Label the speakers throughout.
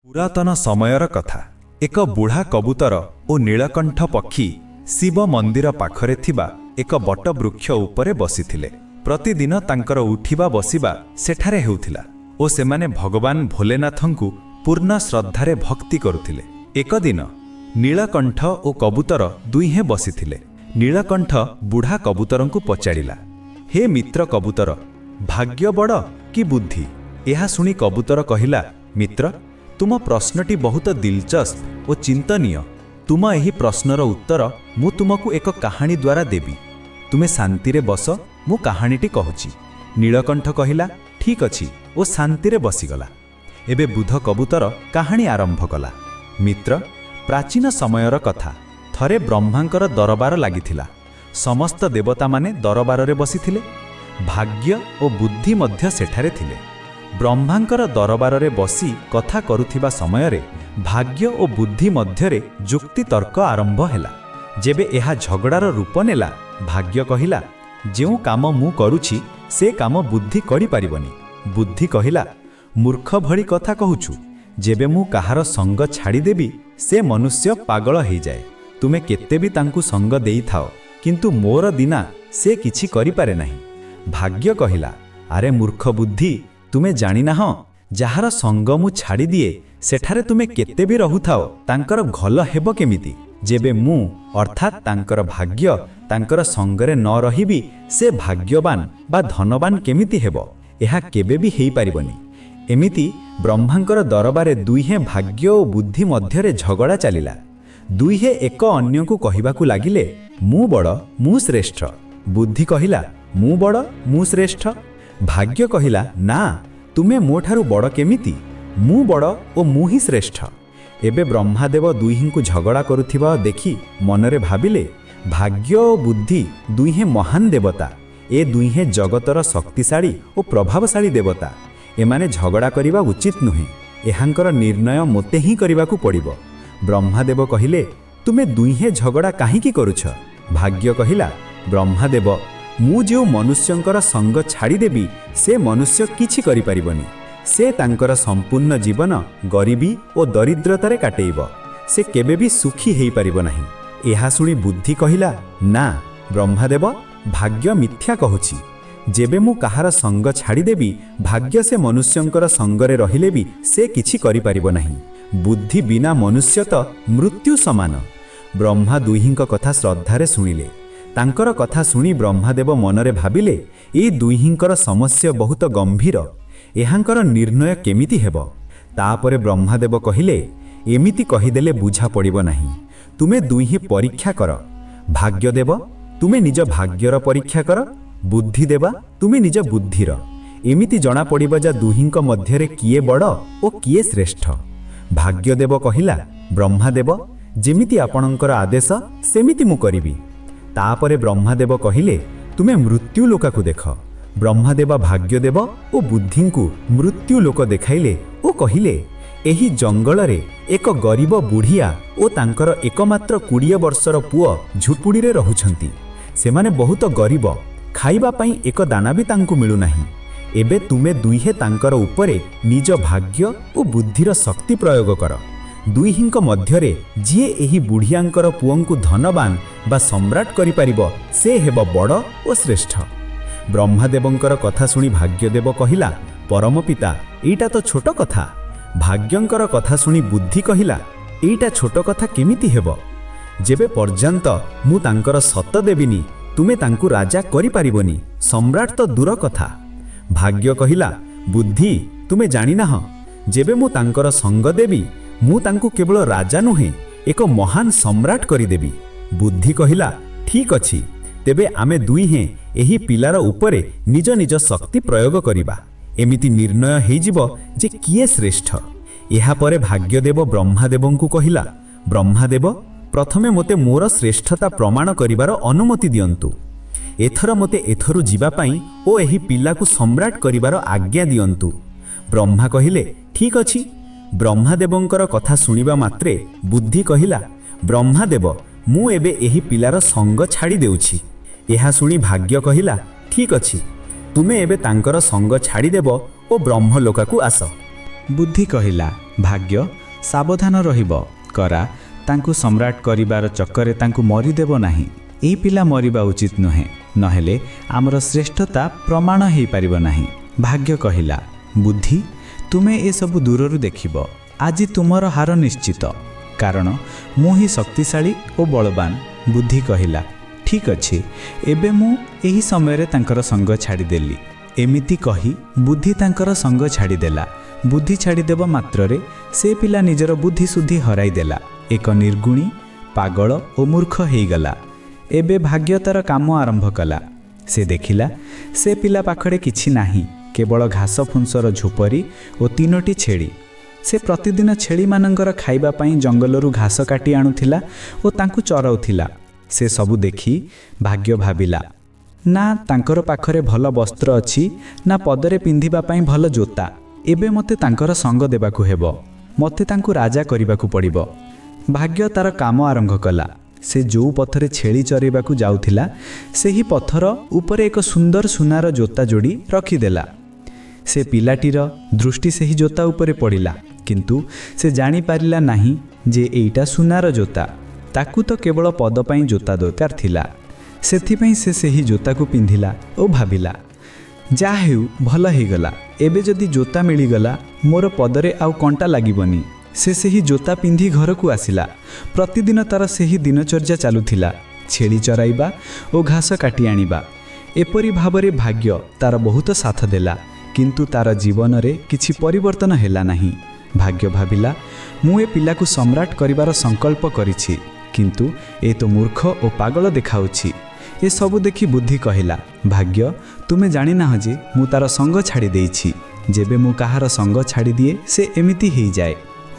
Speaker 1: ପୁରାତନ ସମୟର କଥା। ଏକ ବୁଢ଼ା କବୁତର ଓ ନୀଳକଣ୍ଠ ପକ୍ଷୀ ଶିବ ମନ୍ଦିର ପାଖରେ ଥିବା ଏକ ବଟବୃକ୍ଷ ଉପରେ ବସିଥିଲେ। ପ୍ରତିଦିନ ତାଙ୍କର ଉଠିବା ବସିବା ସେଠାରେ ହେଉଥିଲା ଓ ସେମାନେ ଭଗବାନ ଭୋଲେନାଥଙ୍କୁ ପୂର୍ଣ୍ଣ ଶ୍ରଦ୍ଧାରେ ଭକ୍ତି କରୁଥିଲେ। ଏକ ଦିନ ନୀଳକଣ୍ଠ ଓ କବୁତର ଦୁଇହେଁ ବସିଥିଲେ। ନୀଳକଣ୍ଠ ବୁଢ଼ା କବୁତରଙ୍କୁ ପଚାରିଲା, ହେ ମିତ୍ର କବୁତର, ଭାଗ୍ୟ ବଡ଼ କି ବୁଦ୍ଧି? ଏହା ଶୁଣି କବୁତର କହିଲା, ମିତ୍ର, ତୁମ ପ୍ରଶ୍ନଟି ବହୁତ ଦିଲଚସ୍ପ ଓ ଚିନ୍ତନୀୟ। ତୁମ ଏହି ପ୍ରଶ୍ନର ଉତ୍ତର ମୁଁ ତୁମକୁ ଏକ କାହାଣୀ ଦ୍ୱାରା ଦେବି। ତୁମେ ଶାନ୍ତିରେ ବସ, ମୁଁ କାହାଣୀଟି କହୁଛି। ନୀଳକଣ୍ଠ କହିଲା, ଠିକ୍ ଅଛି, ଓ ଶାନ୍ତିରେ ବସିଗଲା। ଏବେ ବୁଧ କବୁତର କାହାଣୀ ଆରମ୍ଭ କଲା। ମିତ୍ର, ପ୍ରାଚୀନ ସମୟର କଥା। ଥରେ ବ୍ରହ୍ମାଙ୍କର ଦରବାର ଲାଗିଥିଲା। ସମସ୍ତ ଦେବତାମାନେ ଦରବାରରେ ବସିଥିଲେ। ଭାଗ୍ୟ ଓ ବୁଦ୍ଧି ମଧ୍ୟ ସେଠାରେ ଥିଲେ। ବ୍ରହ୍ମାଙ୍କର ଦରବାରରେ ବସି କଥା କରୁଥିବା ସମୟରେ ଭାଗ୍ୟ ଓ ବୁଦ୍ଧି ମଧ୍ୟରେ ଯୁକ୍ତିତର୍କ ଆରମ୍ଭ ହେଲା। ଯେବେ ଏହା ଝଗଡ଼ାର ରୂପ ନେଲା, ଭାଗ୍ୟ କହିଲା, ଯେଉଁ କାମ ମୁଁ କରୁଛି ସେ କାମ ବୁଦ୍ଧି କରିପାରିବନି। ବୁଦ୍ଧି କହିଲା, ମୂର୍ଖ ଭଳି କଥା କହୁଛୁ। ଯେବେ ମୁଁ କାହାର ସଙ୍ଗ ଛାଡ଼ିଦେବି, ସେ ମନୁଷ୍ୟ ପାଗଳ ହେଇଯାଏ। ତୁମେ କେତେ ବି ତାଙ୍କୁ ସଙ୍ଗ ଦେଇଥାଅ, କିନ୍ତୁ ମୋର ଦିନା ସେ କିଛି କରିପାରେ ନାହିଁ। ଭାଗ୍ୟ କହିଲା, ଆରେ ମୂର୍ଖ ବୁଦ୍ଧି, ତୁମେ ଜାଣିନାହଁ, ଯାହାର ସଙ୍ଗ ମୁଁ ଛାଡ଼ିଦିଏ ସେଠାରେ ତୁମେ କେତେ ବି ରହୁଥାଅ, ତାଙ୍କର ଭଲ ହେବ କେମିତି? ଯେବେ ମୁଁ, ଅର୍ଥାତ୍ ତାଙ୍କର ଭାଗ୍ୟ, ତାଙ୍କର ସଙ୍ଗରେ ନ ରହିବି, ସେ ଭାଗ୍ୟବାନ ବା ଧନବାନ କେମିତି ହେବ? ଏହା କେବେ ବି ହେଇପାରିବନି। ଏମିତି ବ୍ରହ୍ମାଙ୍କର ଦରବାରେ ଦୁଇହେଁ ଭାଗ୍ୟ ଓ ବୁଦ୍ଧି ମଧ୍ୟରେ ଝଗଡ଼ା ଚାଲିଲା। ଦୁଇହେଁ ଏକ ଅନ୍ୟକୁ କହିବାକୁ ଲାଗିଲେ, ମୁଁ ବଡ଼, ମୁଁ ଶ୍ରେଷ୍ଠ। ବୁଦ୍ଧି କହିଲା, ମୁଁ ବଡ଼, ମୁଁ ଶ୍ରେଷ୍ଠ। ଭାଗ୍ୟ କହିଲା, ନା, ତୁମେ ମୋଠାରୁ ବଡ଼ କେମିତି? ମୁଁ ବଡ଼ ଓ ମୁଁ ହିଁ ଶ୍ରେଷ୍ଠ। ଏବେ ବ୍ରହ୍ମାଦେବ ଦୁହିଁଙ୍କୁ ଝଗଡ଼ା କରୁଥିବା ଦେଖି ମନରେ ଭାବିଲେ, ଭାଗ୍ୟ ଓ ବୁଦ୍ଧି ଦୁଇହେଁ ମହାନ ଦେବତା। ଏ ଦୁଇହେଁ ଜଗତର ଶକ୍ତିଶାଳୀ ଓ ପ୍ରଭାବଶାଳୀ ଦେବତା। ଏମାନେ ଝଗଡ଼ା କରିବା ଉଚିତ ନୁହେଁ। ଏହାଙ୍କର ନିର୍ଣ୍ଣୟ ମୋତେ ହିଁ କରିବାକୁ ପଡ଼ିବ। ବ୍ରହ୍ମାଦେବ କହିଲେ, ତୁମେ ଦୁଇହେଁ ଝଗଡ଼ା କାହିଁକି କରୁଛ? ଭାଗ୍ୟ କହିଲା, ବ୍ରହ୍ମାଦେବ, ମୁଁ ଯେଉଁ ମନୁଷ୍ୟଙ୍କର ସଙ୍ଗ ଛାଡ଼ିଦେବି ସେ ମନୁଷ୍ୟ କିଛି କରିପାରିବନି। ସେ ତାଙ୍କର ସମ୍ପୂର୍ଣ୍ଣ ଜୀବନ ଗରିବୀ ଓ ଦରିଦ୍ରତାରେ କାଟେଇବ। ସେ କେବେ ବି ସୁଖୀ ହେଇପାରିବ ନାହିଁ। ଏହା ଶୁଣି ବୁଦ୍ଧି କହିଲା, ନା ବ୍ରହ୍ମାଦେବ, ଭାଗ୍ୟ ମିଥ୍ୟା କହୁଛି। ଯେବେ ମୁଁ କାହାର ସଙ୍ଗ ଛାଡ଼ିଦେବି, ଭାଗ୍ୟ ସେ ମନୁଷ୍ୟଙ୍କର ସଙ୍ଗରେ ରହିଲେ ବି ସେ କିଛି କରିପାରିବ ନାହିଁ। ବୁଦ୍ଧି ବିନା ମନୁଷ୍ୟ ତ ମୃତ୍ୟୁ ସମାନ। ବ୍ରହ୍ମା ଦୁହିଁଙ୍କ କଥା ଶ୍ରଦ୍ଧାରେ ଶୁଣିଲେ। ତାଙ୍କର କଥା ଶୁଣି ବ୍ରହ୍ମାଦେବ ମନରେ ଭାବିଲେ, ଏ ଦୁହିଁଙ୍କର ସମସ୍ୟା ବହୁତ ଗମ୍ଭୀର। ଏହାଙ୍କର ନିର୍ଣ୍ଣୟ କେମିତି ହେବ? ତାପରେ ବ୍ରହ୍ମାଦେବ କହିଲେ, ଏମିତି କହିଦେଲେ ବୁଝା ପଡ଼ିବ ନାହିଁ। ତୁମେ ଦୁହିଁଁ ପରୀକ୍ଷା କର। ଭାଗ୍ୟଦେବ, ତୁମେ ନିଜ ଭାଗ୍ୟର ପରୀକ୍ଷା କର। ବୁଦ୍ଧିଦେବା, ତୁମେ ନିଜ ବୁଦ୍ଧିର। ଏମିତି ଜଣାପଡ଼ିବ ଯା ଦୁହିଁଙ୍କ ମଧ୍ୟରେ କିଏ ବଡ଼ ଓ କିଏ ଶ୍ରେଷ୍ଠ। ଭାଗ୍ୟଦେବ କହିଲା, ବ୍ରହ୍ମାଦେବ, ଯେମିତି ଆପଣଙ୍କର ଆଦେଶ ସେମିତି ମୁଁ କରିବି। ତାପରେ ବ୍ରହ୍ମାଦେବ କହିଲେ, ତୁମେ ମୃତ୍ୟୁ ଲୋକାକୁ ଦେଖ। ବ୍ରହ୍ମାଦେବ ଭାଗ୍ୟଦେବ ଓ ବୁଦ୍ଧିଙ୍କୁ ମୃତ୍ୟୁ ଲୋକ ଦେଖାଇଲେ ଓ କହିଲେ, ଏହି ଜଙ୍ଗଲରେ ଏକ ଗରିବ ବୁଢ଼ିଆ ଓ ତାଙ୍କର ଏକମାତ୍ର 20 ବର୍ଷର ପୁଅ ଝୁପୁଡ଼ିରେ ରହୁଛନ୍ତି। ସେମାନେ ବହୁତ ଗରିବ। ଖାଇବା ପାଇଁ ଏକ ଦାନା ବି ତାଙ୍କୁ ମିଳୁନାହିଁ। ଏବେ ତୁମେ ଦୁଇହେ ତାଙ୍କର ଉପରେ ନିଜ ଭାଗ୍ୟ ଓ ବୁଦ୍ଧିର ଶକ୍ତି ପ୍ରୟୋଗ କର। ଦୁହିଁଙ୍କ ମଧ୍ୟରେ ଯିଏ ଏହି ବୁଢ଼ିଆଙ୍କର ପୁଅଙ୍କୁ ଧନବାନ ବା ସମ୍ରାଟ କରିପାରିବ, ସେ ହେବ ବଡ଼ ଓ ଶ୍ରେଷ୍ଠ। ବ୍ରହ୍ମାଦେବଙ୍କର କଥା ଶୁଣି ଭାଗ୍ୟଦେବ କହିଲା, ପରମପିତା, ଏଇଟା ତ ଛୋଟ କଥା। ଭାଗ୍ୟଙ୍କର କଥା ଶୁଣି ବୁଦ୍ଧି କହିଲା, ଏଇଟା ଛୋଟ କଥା କେମିତି ହେବ? ଯେବେ ପର୍ଯ୍ୟନ୍ତ ମୁଁ ତାଙ୍କର ସତ ଦେବିନି, ତୁମେ ତାଙ୍କୁ ରାଜା କରିପାରିବନି, ସମ୍ରାଟ ତ ଦୂର କଥା। ଭାଗ୍ୟ କହିଲା, ବୁଦ୍ଧି, ତୁମେ ଜାଣିନାହଁ, ଯେବେ ମୁଁ ତାଙ୍କର ସଙ୍ଗ ଦେବି, ମୁଁ ତାଙ୍କୁ କେବଳ ରାଜା ନୁହେଁ, ଏକ ମହାନ ସମ୍ରାଟ କରିଦେବି। ବୁଦ୍ଧି କହିଲା, ଠିକ୍ ଅଛି, ତେବେ ଆମେ ଦୁଇହେଁ ଏହି ପିଲାର ଉପରେ ନିଜ ନିଜ ଶକ୍ତି ପ୍ରୟୋଗ କରିବା। ଏମିତି ନିର୍ଣ୍ଣୟ ହେଇଯିବ ଯେ କିଏ ଶ୍ରେଷ୍ଠ। ଏହାପରେ ଭାଗ୍ୟଦେବ ବ୍ରହ୍ମାଦେବଙ୍କୁ କହିଲା, ବ୍ରହ୍ମାଦେବ, ପ୍ରଥମେ ମୋତେ ମୋର ଶ୍ରେଷ୍ଠତା ପ୍ରମାଣ କରିବାର ଅନୁମତି ଦିଅନ୍ତୁ। ଏଥର ମୋତେ ଏଥରୁ ଯିବା ପାଇଁ ଓ ଏହି ପିଲାକୁ ସମ୍ରାଟ କରିବାର ଆଜ୍ଞା ଦିଅନ୍ତୁ। ବ୍ରହ୍ମା କହିଲେ, ଠିକ୍ ଅଛି। ବ୍ରହ୍ମାଦେବଙ୍କର କଥା ଶୁଣିବା ମାତ୍ରେ ବୁଦ୍ଧି କହିଲା, ବ୍ରହ୍ମାଦେବ, ମୁଁ ଏବେ ଏହି ପିଲାର ସଙ୍ଗ ଛାଡ଼ି ଦେଉଛି। ଏହା ଶୁଣି ଭାଗ୍ୟ କହିଲା, ଠିକ୍ ଅଛି, ତୁମେ ଏବେ ତାଙ୍କର ସଙ୍ଗ ଛାଡ଼ିଦେବ ଓ ବ୍ରହ୍ମଲୋକାକୁ ଆସ।
Speaker 2: ବୁଦ୍ଧି କହିଲା, ଭାଗ୍ୟ, ସାବଧାନ ରହିବ କରା, ତାଙ୍କୁ ସମ୍ରାଟ କରିବାର ଚକ୍କରେ ତାଙ୍କୁ ମରିଦେବ ନାହିଁ। ଏଇ ପିଲା ମରିବା ଉଚିତ ନୁହେଁ, ନହେଲେ ଆମର ଶ୍ରେଷ୍ଠତା ପ୍ରମାଣ ହେଇପାରିବ ନାହିଁ। ଭାଗ୍ୟ କହିଲା, ବୁଦ୍ଧି, ତୁମେ ଏସବୁ ଦୂରରୁ ଦେଖିବ। ଆଜି ତୁମର ହାର ନିଶ୍ଚିତ, କାରଣ ମୁଁ ହିଁ ଶକ୍ତିଶାଳୀ ଓ ବଳବାନ। ବୁଦ୍ଧି କହିଲା, ଠିକ୍ ଅଛି, ଏବେ ମୁଁ ଏହି ସମୟରେ ତାଙ୍କର ସଙ୍ଗ ଛାଡ଼ିଦେଲି। ଏମିତି କହି ବୁଦ୍ଧି ତାଙ୍କର ସଙ୍ଗ ଛାଡ଼ିଦେଲା। ବୁଦ୍ଧି ଛାଡ଼ିଦେବ ମାତ୍ରରେ ସେ ପିଲା ନିଜର ବୁଦ୍ଧି ଶୁଦ୍ଧି ହରାଇଦେଲା, ଏକ ନିର୍ଗୁଣୀ, ପାଗଳ ଓ ମୂର୍ଖ ହେଇଗଲା। ଏବେ ଭାଗ୍ୟ ତାର କାମ ଆରମ୍ଭ କଲା। ସେ ଦେଖିଲା ସେ ପିଲା ପାଖରେ କିଛି ନାହିଁ, କେବଳ ଘାସ ଫୁଂସର ଝୋପରି ଓ 3ଟି ଛେଳି। ସେ ପ୍ରତିଦିନ ଛେଳିମାନଙ୍କର ଖାଇବା ପାଇଁ ଜଙ୍ଗଲରୁ ଘାସ କାଟି ଆଣୁଥିଲା ଓ ତାଙ୍କୁ ଚରାଉଥିଲା। ସେ ସବୁ ଦେଖି ଭାଗ୍ୟ ଭାବିଲା, ନା ତାଙ୍କର ପାଖରେ ଭଲ ବସ୍ତ୍ର ଅଛି, ନା ପଦରେ ପିନ୍ଧିବା ପାଇଁ ଭଲ ଜୋତା। ଏବେ ମୋତେ ତାଙ୍କର ସଙ୍ଗ ଦେବାକୁ ହେବ, ମୋତେ ତାଙ୍କୁ ରାଜା କରିବାକୁ ପଡ଼ିବ। ଭାଗ୍ୟ ତାର କାମ ଆରମ୍ଭ କଲା। ସେ ଯେଉଁ ପଥରେ ଛେଳି ଚରାଇବାକୁ ଯାଉଥିଲା, ସେହି ପଥର ଉପରେ ଏକ ସୁନ୍ଦର ସୁନାର ଜୋତା ଯୋଡ଼ି ରଖିଦେଲା। ସେ ପିଲାଟିର ଦୃଷ୍ଟି ସେହି ଜୋତା ଉପରେ ପଡ଼ିଲା, କିନ୍ତୁ ସେ ଜାଣିପାରିଲା ନାହିଁ ଯେ ଏଇଟା ସୁନାର ଜୋତା। ତାକୁ ତ କେବଳ ପଦ ପାଇଁ ଜୋତା ଦରକାର ଥିଲା। ସେଥିପାଇଁ ସେ ସେହି ଜୋତାକୁ ପିନ୍ଧିଲା ଓ ଭାବିଲା, ଯାହା ହେଉ ଭଲ ହେଇଗଲା, ଏବେ ଯଦି ଜୋତା ମିଳିଗଲା ମୋର ପଦରେ ଆଉ କଣ୍ଟା ଲାଗିବନି। ସେ ସେହି ଜୋତା ପିନ୍ଧି ଘରକୁ ଆସିଲା। ପ୍ରତିଦିନ ତାର ସେହି ଦିନଚର୍ଯ୍ୟା ଚାଲୁଥିଲା, ଛେଳି ଚରାଇବା ଓ ଘାସ କାଟି ଆଣିବା। ଏପରି ଭାବରେ ଭାଗ୍ୟ ତାର ବହୁତ ସାଥ ଦେଲା, କିନ୍ତୁ ତାର ଜୀବନରେ କିଛି ପରିବର୍ତ୍ତନ ହେଲା ନାହିଁ। ଭାଗ୍ୟ ଭାବିଲା, ମୁଁ ଏ ପିଲାକୁ ସମ୍ରାଟ କରିବାର ସଂକଳ୍ପ କରିଛି, କିନ୍ତୁ ଏ ତ ମୂର୍ଖ ଓ ପାଗଳ ଦେଖାଉଛି। ଏସବୁ ଦେଖି ବୁଦ୍ଧି କହିଲା, ଭାଗ୍ୟ, ତୁମେ ଜାଣିନାହ ଯେ ମୁଁ ତାର ସଙ୍ଗ ଛାଡ଼ି ଦେଇଛି। ଯେବେ ମୁଁ କାହାର ସଙ୍ଗ ଛାଡ଼ିଦିଏ ସେ ଏମିତି ହେଇଯାଏ।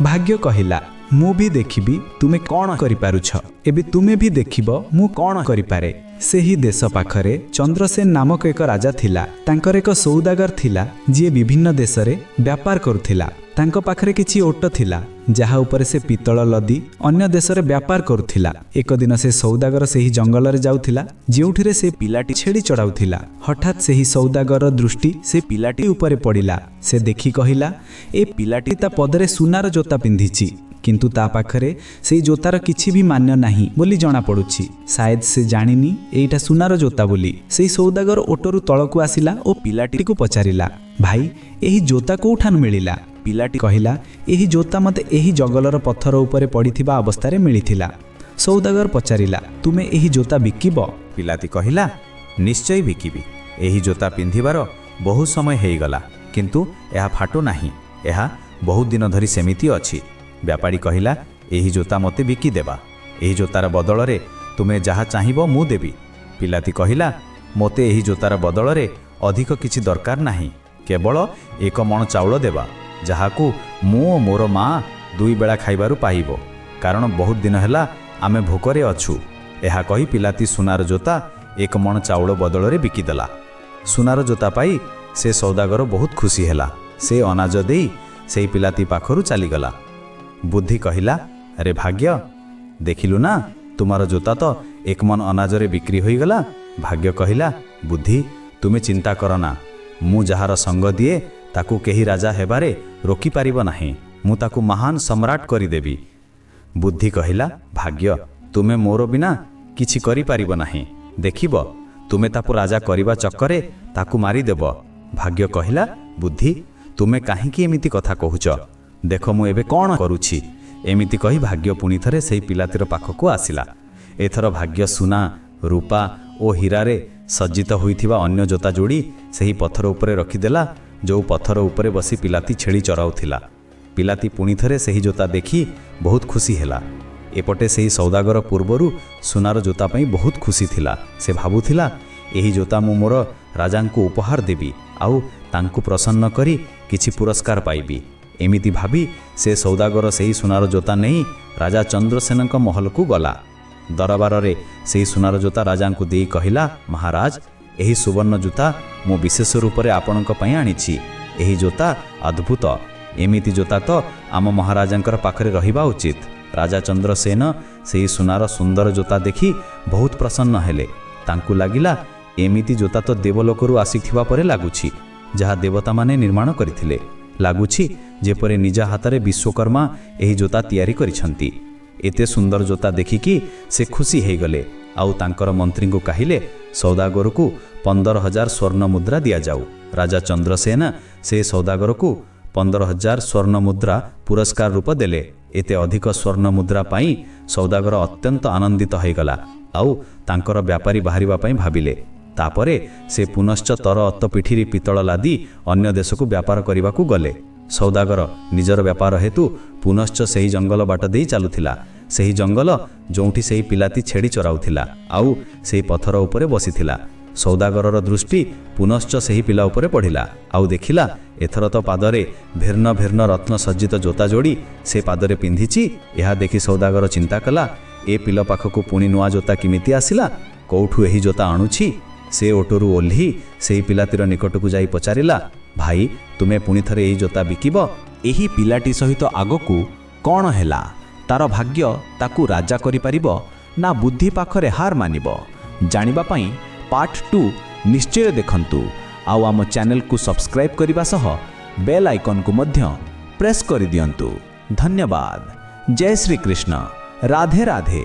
Speaker 2: ଭାଗ୍ୟ କହିଲା, ମୁଁ ବି ଦେଖିବି ତୁମେ କ'ଣ କରିପାରୁଛ। ଏବେ ତୁମେ ବି ଦେଖିବ ମୁଁ କ'ଣ କରିପାରେ। ସେହି ଦେଶ ପାଖରେ ଚନ୍ଦ୍ରସେନ ନାମକ ଏକ ରାଜା ଥିଲା। ତାଙ୍କର ଏକ ସୌଦାଗର ଥିଲା, ଯିଏ ବିଭିନ୍ନ ଦେଶରେ ବ୍ୟାପାର କରୁଥିଲା। ତାଙ୍କ ପାଖରେ କିଛି ଓଟ ଥିଲା, ଯାହା ଉପରେ ସେ ପିତ୍ତଳ ଲଦି ଅନ୍ୟ ଦେଶରେ ବ୍ୟାପାର କରୁଥିଲା। ଏକ ଦିନ ସେ ସୌଦାଗର ସେହି ଜଙ୍ଗଲରେ ଯାଉଥିଲା, ଯେଉଁଠିରେ ସେ ପିଲାଟି ଛେଳି ଚଢ଼ାଉଥିଲା। ହଠାତ୍ ସେହି ସୌଦାଗରର ଦୃଷ୍ଟି ସେ ପିଲାଟି ଉପରେ ପଡ଼ିଲା। ସେ ଦେଖି କହିଲା, ଏ ପିଲାଟି ତା ପଦରେ ସୁନାର ଜୋତା ପିନ୍ଧିଛି, କିନ୍ତୁ ତା ପାଖରେ ସେଇ ଜୋତାର କିଛି ବି ମାନ୍ୟ ନାହିଁ ବୋଲି ଜଣାପଡ଼ୁଛି। ସାୟଦ ସେ ଜାଣିନି ଏଇଟା ସୁନାର ଜୋତା ବୋଲି। ସେଇ ସୌଦାଗର ଓଟରୁ ତଳକୁ ଆସିଲା ଓ ପିଲାଟିକୁ ପଚାରିଲା, ଭାଇ, ଏହି ଜୋତା କୋଉଠାରୁ ମିଳିଲା? ପିଲାଟି କହିଲା, ଏହି ଜୋତା ମୋତେ ଏହି ଜଙ୍ଗଲର ପଥର ଉପରେ ପଡ଼ିଥିବା ଅବସ୍ଥାରେ ମିଳିଥିଲା। ସୌଦାଗର ପଚାରିଲା, ତୁମେ ଏହି ଜୋତା ବିକିବ?
Speaker 1: ପିଲାଟି କହିଲା, ନିଶ୍ଚୟ ବିକିବି। ଏହି ଜୋତା ପିନ୍ଧିବାର ବହୁ ସମୟ ହେଇଗଲା, କିନ୍ତୁ ଏହା ଫାଟୁ ନାହିଁ। ଏହା ବହୁତ ଦିନ ଧରି ସେମିତି ଅଛି। ବ୍ୟାପାରୀ କହିଲା, ଏହି ଜୋତା ମୋତେ ବିକିଦେବା। ଏହି ଜୋତାର ବଦଳରେ ତୁମେ ଯାହା ଚାହିଁବ ମୁଁ ଦେବି। ପିଲାଟି କହିଲା, ମୋତେ ଏହି ଜୋତାର ବଦଳରେ ଅଧିକ କିଛି ଦରକାର ନାହିଁ, କେବଳ 1 ମଣ ଚାଉଳ ଦେବା, ଯାହାକୁ ମୁଁ ଓ ମୋର ମା 2 ବେଳା ଖାଇବାରୁ ପାଇବ, କାରଣ ବହୁତ ଦିନ ହେଲା ଆମେ ଭୋକରେ ଅଛୁ। ଏହା କହି ପିଲାଟି ସୁନାର ଜୋତା 1 ମଣ ଚାଉଳ ବଦଳରେ ବିକିଦେଲା। ସୁନାର ଜୋତା ପାଇ ସେ ସୌଦାଗର ବହୁତ ଖୁସି ହେଲା। ସେ ଅନାଜ ଦେଇ ସେହି ପିଲାଟି ପାଖରୁ ଚାଲିଗଲା। ବୁଦ୍ଧି କହିଲା, ଆରେ ଭାଗ୍ୟ, ଦେଖିଲୁ ନା, ତୁମର ଜୋତା ତ 1 ମଣ ଅନାଜରେ ବିକ୍ରି ହୋଇଗଲା। ଭାଗ୍ୟ କହିଲା, ବୁଦ୍ଧି, ତୁମେ ଚିନ୍ତା କର ନା, ମୁଁ ଯାହାର ସଙ୍ଗ ଦିଏ ତାକୁ କେହି ରାଜା ହେବାରେ ରୋକିପାରିବ ନାହିଁ। ମୁଁ ତାକୁ ମହାନ ସମ୍ରାଟ କରିଦେବି। ବୁଦ୍ଧି କହିଲା, ଭାଗ୍ୟ, ତୁମେ ମୋର ବିନା କିଛି କରିପାରିବ ନାହିଁ। ଦେଖିବ, ତୁମେ ତାକୁ ରାଜା କରିବା ଚକ୍କରେ ତାକୁ ମାରିଦେବ। ଭାଗ୍ୟ କହିଲା, ବୁଦ୍ଧି, ତୁମେ କାହିଁକି ଏମିତି କଥା କହୁଛ? ଦେଖ ମୁଁ ଏବେ କ'ଣ କରୁଛି। ଏମିତି କହି ଭାଗ୍ୟ ପୁଣି ଥରେ ସେହି ପିଲାଟିର ପାଖକୁ ଆସିଲା। ଏଥର ଭାଗ୍ୟ ସୁନା, ରୂପା ଓ ହୀରାରେ ସଜ୍ଜିତ ହୋଇଥିବା ଅନ୍ୟ ଜୋତା ଯୋଡ଼ି ସେହି ପଥର ଉପରେ ରଖିଦେଲା, ଯେଉଁ ପଥର ଉପରେ ବସି ପିଲାଟି ଛେଳି ଚରାଉଥିଲା। ପିଲାଟି ପୁଣି ଥରେ ସେହି ଜୋତା ଦେଖି ବହୁତ ଖୁସି ହେଲା। ଏପଟେ ସେହି ସୌଦାଗର ପୂର୍ବରୁ ସୁନାର ଜୋତା ପାଇଁ ବହୁତ ଖୁସି ଥିଲା। ସେ ଭାବୁଥିଲା, ଏହି ଜୋତା ମୁଁ ମୋର ରାଜାଙ୍କୁ ଉପହାର ଦେବି ଆଉ ତାଙ୍କୁ ପ୍ରସନ୍ନ କରି କିଛି ପୁରସ୍କାର ପାଇବି। ଏମିତି ଭାବି ସେ ସୌଦାଗର ସେହି ସୁନାର ଜୋତା ନେଇ ରାଜା ଚନ୍ଦ୍ରସେନଙ୍କ ମହଲକୁ ଗଲା। ଦରବାରରେ ସେହି ସୁନାର ଜୋତା ରାଜାଙ୍କୁ ଦେଇ କହିଲା, ମହାରାଜ, ଏହି ସୁବର୍ଣ୍ଣ ଜୋତା ମୁଁ ବିଶେଷ ରୂପରେ ଆପଣଙ୍କ ପାଇଁ ଆଣିଛି। ଏହି ଜୋତା ଅଦ୍ଭୁତ। ଏମିତି ଜୋତା ତ ଆମ ମହାରାଜାଙ୍କର ପାଖରେ ରହିବା ଉଚିତ। ରାଜା ଚନ୍ଦ୍ରସେନ ସେହି ସୁନାର ସୁନ୍ଦର ଜୋତା ଦେଖି ବହୁତ ପ୍ରସନ୍ନ ହେଲେ। ତାଙ୍କୁ ଲାଗିଲା ଏମିତି ଜୋତା ତ ଦେବଲୋକରୁ ଆସିଥିବା ପରେ ଲାଗୁଛି, ଯାହା ଦେବତାମାନେ ନିର୍ମାଣ କରିଥିଲେ।
Speaker 3: ଲାଗୁଛି ଯେପରି ନିଜ ହାତରେ ବିଶ୍ୱକର୍ମା ଏହି ଜୋତା ତିଆରି କରିଛନ୍ତି। ଏତେ ସୁନ୍ଦର ଜୋତା ଦେଖିକି ସେ ଖୁସି ହେଇଗଲେ ଆଉ ତାଙ୍କର ମନ୍ତ୍ରୀଙ୍କୁ କହିଲେ, ସୌଦାଗରକୁ 15,000 ସ୍ୱର୍ଣ୍ଣ ମୁଦ୍ରା ଦିଆଯାଉ। ରାଜା ଚନ୍ଦ୍ରସେନ ସେ ସୌଦାଗରକୁ 15,000 ସ୍ୱର୍ଣ୍ଣ ମୁଦ୍ରା ପୁରସ୍କାର ରୂପ ଦେଲେ। ଏତେ ଅଧିକ ସ୍ୱର୍ଣ୍ଣ ମୁଦ୍ରା ପାଇଁ ସୌଦାଗର ଅତ୍ୟନ୍ତ ଆନନ୍ଦିତ ହୋଇଗଲା ଆଉ ତାଙ୍କର ବ୍ୟାପାରୀ ବାହାରିବା ପାଇଁ ଭାବିଲେ। ତାପରେ ସେ ପୁନଶ୍ଚ ତର ଅତ୍ତ ପିଠିରେ ପିତ୍ତଳ ଲାଦି ଅନ୍ୟ ଦେଶକୁ ବ୍ୟାପାର କରିବାକୁ ଗଲେ। ସୌଦାଗର ନିଜର ବ୍ୟାପାର ହେତୁ ପୁନଶ୍ଚ ସେହି ଜଙ୍ଗଲ ବାଟ ଦେଇ ଚାଲୁଥିଲା, ସେହି ଜଙ୍ଗଲ ଯେଉଁଠି ସେହି ପିଲାଟି ଛେଳି ଚରାଉଥିଲା ଆଉ ସେହି ପଥର ଉପରେ ବସିଥିଲା। ସୌଦାଗରର ଦୃଷ୍ଟି ପୁନଶ୍ଚ ସେହି ପିଲା ଉପରେ ପଡ଼ିଲା ଆଉ ଦେଖିଲା, ଏଥର ତ ପାଦରେ ଭିନ୍ନ ଭିନ୍ନ ରତ୍ନ ସଜ୍ଜିତ ଜୋତା ଯୋଡ଼ି ସେ ପାଦରେ ପିନ୍ଧିଛି। ଏହା ଦେଖି ସୌଦାଗର ଚିନ୍ତା କଲା, ଏ ପିଲା ପାଖକୁ ପୁଣି ନୂଆ ଜୋତା କେମିତି ଆସିଲା? କୋଉଠୁ ଏହି ଜୋତା ଆଣୁଛି? ସେ ଓଟରୁ ଓହ୍ଲି ସେହି ପିଲାଟିର ନିକଟକୁ ଯାଇ ପଚାରିଲା, ଭାଇ, ତୁମେ ପୁଣି ଥରେ ଏହି ଜୋତା ବିକିବ?
Speaker 4: ଏହି ପିଲାଟି ସହିତ ଆଗକୁ କ'ଣ ହେଲା? ତାର ଭାଗ୍ୟ ତାକୁ ରାଜା କରିପାରିବ ନା ବୁଦ୍ଧି ପାଖରେ ହାର ମାନିବ? ଜାଣିବା ପାଇଁ ପାର୍ଟ 2 ନିଶ୍ଚୟ ଦେଖନ୍ତୁ ଆଉ ଆମ ଚ୍ୟାନେଲକୁ ସବସ୍କ୍ରାଇବ୍ କରିବା ସହ ବେଲ୍ ଆଇକନ୍କୁ ମଧ୍ୟ ପ୍ରେସ୍ କରିଦିଅନ୍ତୁ। ଧନ୍ୟବାଦ। ଜୟ ଶ୍ରୀକୃଷ୍ଣ। ରାଧେ ରାଧେ।